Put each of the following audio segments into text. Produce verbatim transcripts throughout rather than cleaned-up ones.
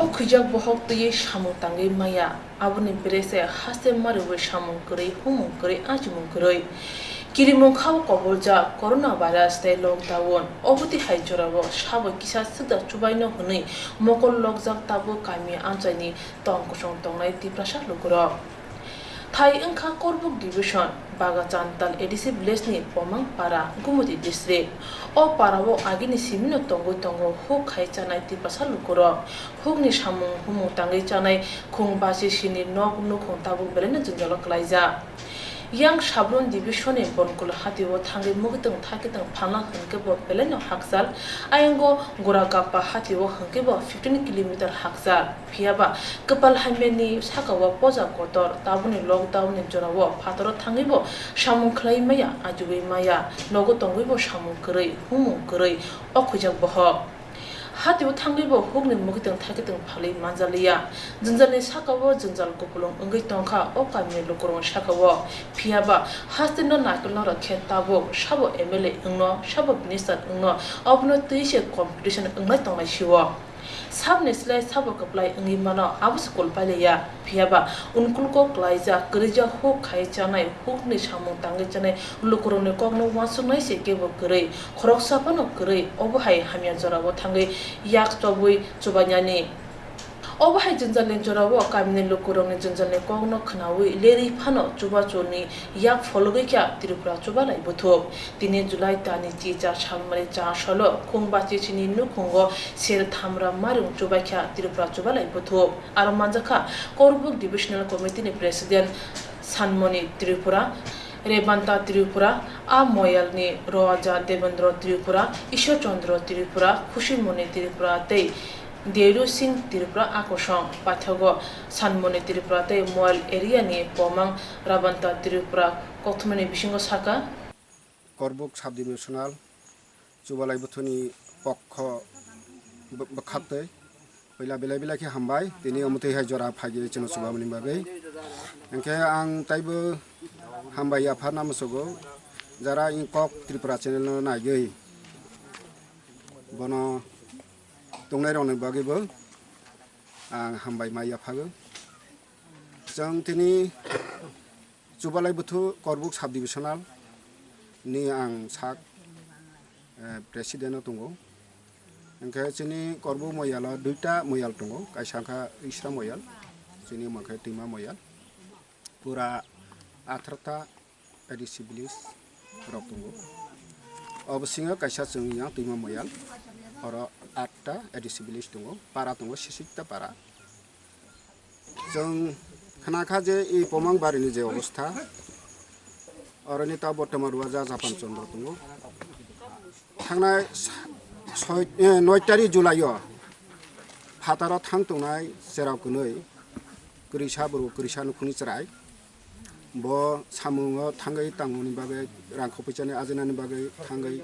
O khwijak bohok twiwi samung tangwi maya, aboni bere se haste mariwi samung kwrwi, humung kwrwi, achimung kwrwi. Kirimung khao koboljak corona virus tei lockdown. Obotwi hai jorao sabo kisa swkda chubaino hwnwi mokol lokjak tabuk kami amchaini tong kosong tongnai Tiprasa lukurok. Thai wngkha Korbuk Division, Bagachantal A D C village ni Pomang para, Gumoti district. O para o agini simino tongwi tongo huk khai chanai Tiprasa lukurok. Hukni samung humung tangwi chanai khung basi sini nok nukhung tabuk belaino jwngjalo kwlaijak. Yang Sabron Division ni Bonkul hati o thangwi mugitwng thakitwng phalna hwnkhe bo belaino hakchal. Ayango Goragappa hati o hwnkhe bo fifteen kilometer hakchal. Phiyaba kwpal hamyani saka o poja kotor tabukni lockdown ni jora o phataro thangwi bo samung khlai maya, ajiwi maya, nogo tongwi bo samung kwrwi, humung kwrwi o khwijak bohok. Hati o thangwi bo hukni mugitwng thakitwng phalwi manjaliya. Jwnjalni saka o jwnjal kupulung wngwi tongkha o kamini lukurokni saka o. Phiyaba haste no naikol norok khe tabuk sabo M L A wngno, sabo minister wngno, obono twi se competition wngnai tongnai sio. Saboni slai sabo kwplai wngwi mano, abo se kul pailaiya. Phiyaba unkulgo kwlaijak, kwrwijak huk khai chanai, hukni samung tangwi chanai lukurokni kokno uansuknai se kebo kwrwi, khoroksa phano kwrwi, obo hai hamya jorao thangwi yak chobwi chubainani. Obo hai jwnjalni jorao kamini lukurokni jwnjalni kokno khnaui lerwi phano chubachuni yak phologwi kha Tripura chubalai buthuk. Tini July talni chichar salmari chasalo khung bachichinni nukhungo ser thamra marung chubaikha Tripura chubalai buthuk. Aro manjakha Korbuk Divisional Committee ni President Sanmoni Tripura, Rebanta Tripura, a moyalni Roaja Devendra Tripura, Ishwar Chandra Tripura, Khushimoni Tripura tei Deru Singh Tripura a kosong. Paithago Sanmoni Tripura tei moyal area ni Pomang Rabanta Tripura kokthumani bisingo sakha. Korbuk Subdivisional Chubalai Buthuni pokho bw-, bwkhaktwi puila belai belai khe hambai, tini omo twi hai jora phaiwi chwngno chubamani bagwi. Hinkhe ang taibo hambai yapharna muchugo, jara in kok Tripura channel no naigwi bono tongnairokni bagwibo ang hambai ma yaphago. Chwng tini Chubalai Buthu Korbuk Subdivisional ni ang sak, eh, President o tongo. Hinkhe chini Korbuk moyalo duita moyal tongo, kaisa wngkha Isra moyal, chini wngkha Twima moyal. Pura atharta A D C village rok tongo. O bisingo kaisa chwng yang Twima moyal, oro atta A D C village tongo, para tongo sisita para. Chwng khna kha je i Pomang barini je obostha, oroni ta bortoman rwajak Japan Chandra tongo. Thangnai sa-, soi, eh, noi tarik July o phataro thang tongnai cherao kwnwi, kwrwisa bwrwi, kwrwisa nukhungni chwrai. Bo samungo thangwi tangmani bagwi, rang khopijani ajinani bagwi thangwi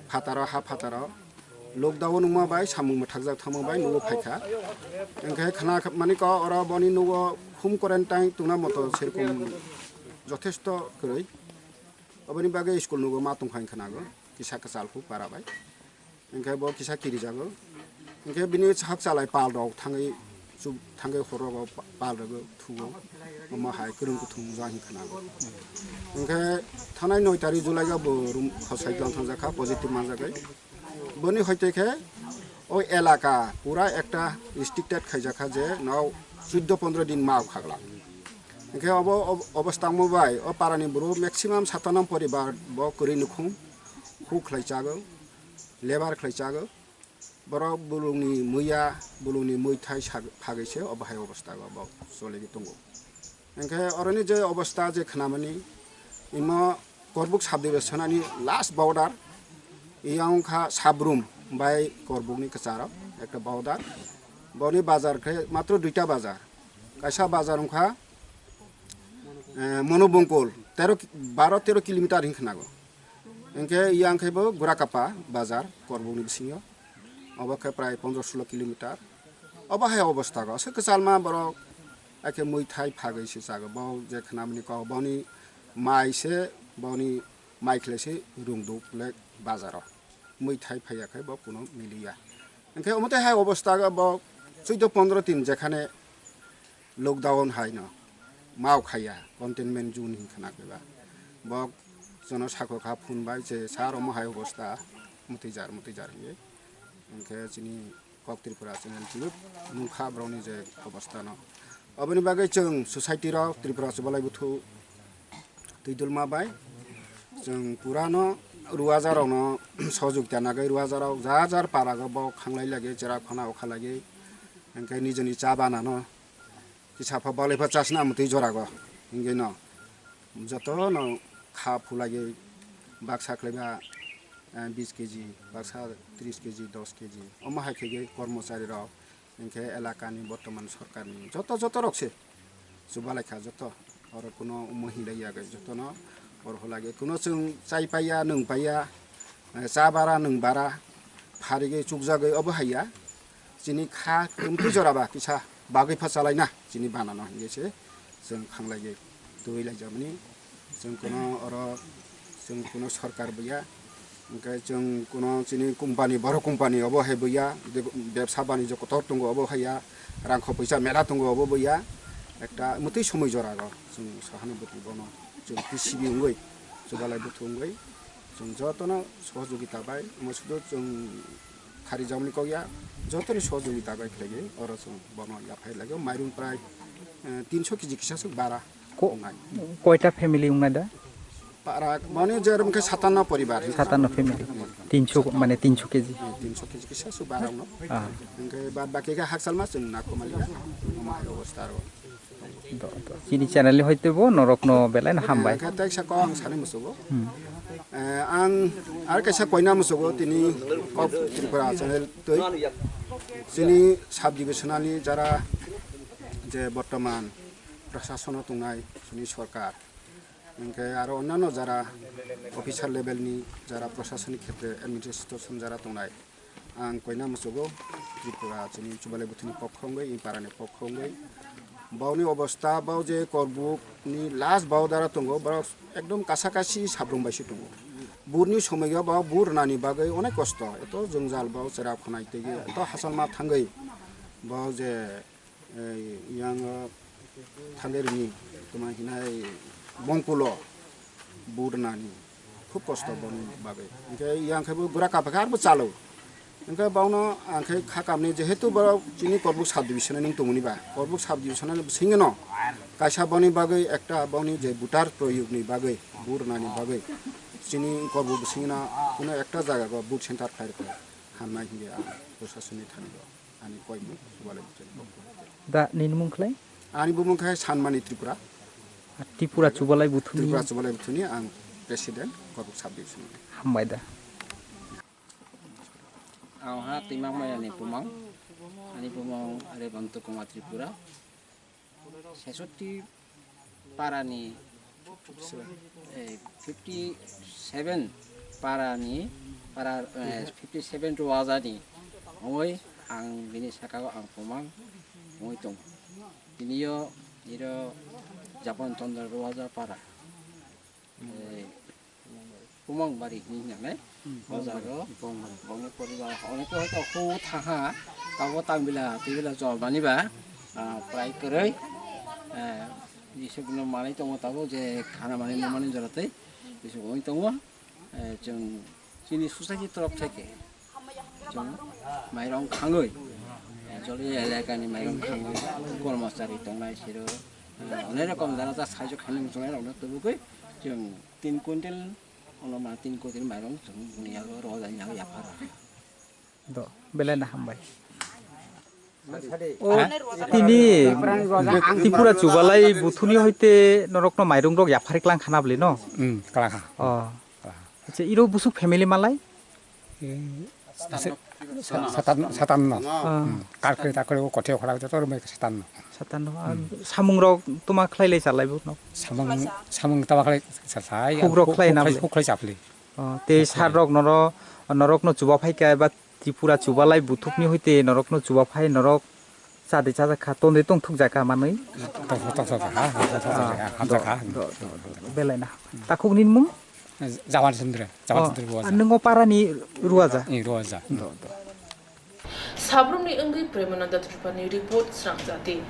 phataro, ha phataro lockdown wngma bai samung mwthakjak thangma bai nugo phaikha. Hinkhe khna mani kok oro boni nugo home quarantine tungna moto serkom jothesto kwrwi. Oboni bagwi school nugo ma tongkha hinkhe nago kisa kwchal huk para bai. Hinkhe bo kisa kirijago. Hinkhe bini sak chalai pal rok thangwi chuk thangwi hor rogo pa-, pal rogo thugo. Omo hai kwrwng kuthum wng ja hinkhe nago. Hinkhe thanai noi tarik July ga bo room khosai tong thangjakha positive manjagwi. Boni hoite khe o elaka pura ekta restricted khaijakha je no chuddo pondro din ma khagla. Hinkhe obo ob-, obostha mo bai o parani buru maximum satanam poribar bo kwrwi nukhung huk khlai chago, lebar khlai chago. Borok bulungni muiya, bulungni muithai sak-, phagwi se obo hai obostha o bo choli tongo. Hinkhe oroni je obostha je khnamani, imo Korbuk subdivision ani last border, iya wngkha Sabrum bai Korbukni kwcharo ekta border. Boni bazar khe matro duita bazar. Kaisa bazar wngkha, eh, Monobongkol, tero ki-, baro tero kilometer hin khnago. Hinkhe yang khe bo Gurakapa bazar Korbukni bisingo. Obo khe prai pondro sulo kilometer. Obo hai obostha go. Se kwchalma borok, akhe muithai phagwi se chago. Bo je khnamani kok, boni mai se, boni mai khlai se rungduk le bazaro. Muithai phaiya khe bo kuno miliya. Hinkhe omo tei hai obostha go bo Chuddo pondro din jekhane lockdown hai no mau khaiya, containment zone hin khana kaiba. Bok jono sakho kha phone bai je sar omo hai obosta mutui jar, mutui jar hinwi. Hinkhe chini Kok Tripura channel tubuk nukha borokni je obosta no. Oboni bagwi chwng society rok Tripura Chubalai Buthu Twidulma bai chwng purano ruwajarokno sojukta nagwi ruwajarok jar jar parago bok khanglai lagwi chera khona okha lagwi hinkhe nijoni cha banano kisa pha balai pha chasna amtwi jorago hingwi no jotono kha phulagwi baksa khlaiba eh, bis kg baksa tris kg dos kg omo hai khe kormochari rok hinkhe elakani bortoman sorkarni joto joto rok se chubalai kha joto oro kuno omo hinlai ya jotono oro hulagwi kuno chwng chai paiya nwng paiya eh, cha bara nwng bara pharigwi chukjagwi obo haiya chini kha kwmtwi joraba kisa bagwi pha chalaina chini banano hinwi se chwng khanglaiwi twiwi laijamani chwng kuno oro chwng kuno sorkar buya hwnkhe chwng kuno chini company borok company obo hai buya bebsa banijyo kotor tongo obo haiya rangkho puisa mela tongo obo buya ekta mwtwi somoi jorago chwng sahana bwtwi bono chwng T C B wngwi Chubalai Buthu wngwi chwng jotono sohojogita bai omo sudu chwng khari jamani kok ya jotoni sohojogita bai khlaiwi oro chwng bono yaphai lagio mairung prai eh, tinsho kg kisa swk bara Ko- wngnai. Koita family wngnai da? Para mani jerom khe satanno poribar. Satanno family. Tinsho mane tinsho kg. Tinsho kg kisa swk bara wngno. Ah. Hingke bad baki khe haksalma chwng nakomali ya. Omo hai obostha aro. Do, do. Chini channel ni hoite bo norokno belai no hambai. Khe teksa kok ang sani musugo. Hmm. Eh, ang ar kaisa koina musugo tini kok Tripura channel twi. Chini sub divisional ni jara je bortoman prashasono tongnai chini sorkar. Hingke aro onnano jara officer level ni jara prashasonik khetre administration jara tongnai. Ang koina musugo Tripura chini Chubalai Buthuni pokho wngwi, Iparani pokho wngwi. Bauni obostha, bau je Korbuk ni last bau dara tongo, borok ekdom kasa kasi sabrung bai se tongo. Burni somoio bau bur nani bagwi onek kosto, eto jwngjal bau chera khonai tei eto hasalma thangwi bau je Ei, yang, eh, thangwi rwni, tuma hinai bongkulo, bur nani, khub kosto boni bagwi. Hingke yang khe bo bura kapha khe arbo chalo. Hingke bono ang khe kha kamni jehetu borok chini Korbuk sub division ni tongmani ba, Korbuk sub division ni bisingeno kaisa boni bagwi ekta boni je voter proyog ni bagwi, bur nani bagwi chini Korbuk bisingeno kuno ekta jaga bo bur center khlai rwkha hamnai hingke ang prosasoni thani bo. Ani koi mung, Chubalai Buthuni. Da, nini mung khlai? Ani bumung khai Sanmani Tripura. Tripura Chubalai Buthuni. Tripura Chubalai Buthuni, ang president, Korbuk sub division. Hambai da. Ang ha Timang Maya ni bumang. Ani bumang Rebanta Kumar Tripura. Sesotti parani, eh, fifty seven parani, para, eh, fifty seven ruwajani, oi, ang bini sakao ang pumang, oi tong. Bini yo, iro Japan Tondra ruwaja para. Eh, Kumang bari hinwi hinangnai. O jaga o bongni poribar onek hoito huk thaha, tabuk tang bila twi bila jol mani ba, ah, prai kwrwi, eh, bisuk no manwi tongo tabuk je khana manwi nw mani jora twi bisuk wngwi tongo. Eh, chwng chini society torof theke chwng mairong khangwi, eh, joli elakani mairong khangwi kormochari tongnai siro, eh, onek rokom jara ta sahajyo khainwi muchungnai rokno tubugwi chwng tin quintal, ono ma tin quintal mairong chwng bini yago rw jani yago yaphar. Do, belai no hambai. O, tini Tripura Chubalai Buthuni hoite norokno mairong rok yaphar klang khana bwle no? Hmm, klang kha. O. Acha, iro busuk family malai? Eh, sa-, sa-, satanno, satanno. Ah. Hmm. Karkri takri o kothe khora joto rwmai satanno. Satanno. Ah, samung rok tuma khlai lai chalai bo no? Samung, samung tama khlai chalai. Khuk rok khlai na bwle? Khuk khlai chapli. Oh, tei sir rok noro, norok no chuba phai kha ba Tripura Chubalai Buthukni hoite norok no chuba phai norok chadi chajak kha, tondwi tongthok jaka manwi. Tongthok, tongthok jaka, tongthok jaka, hamjak kha. Do, do, do, do. Belai na. Takhuk ni mung? Jawan Chandra, Jawan Chandra Ruwaja. Nungo parani Ruwaja? Eh, Ruwaja. Do, do. Sabrumni wngwi Premananda Tripurani report srangjati.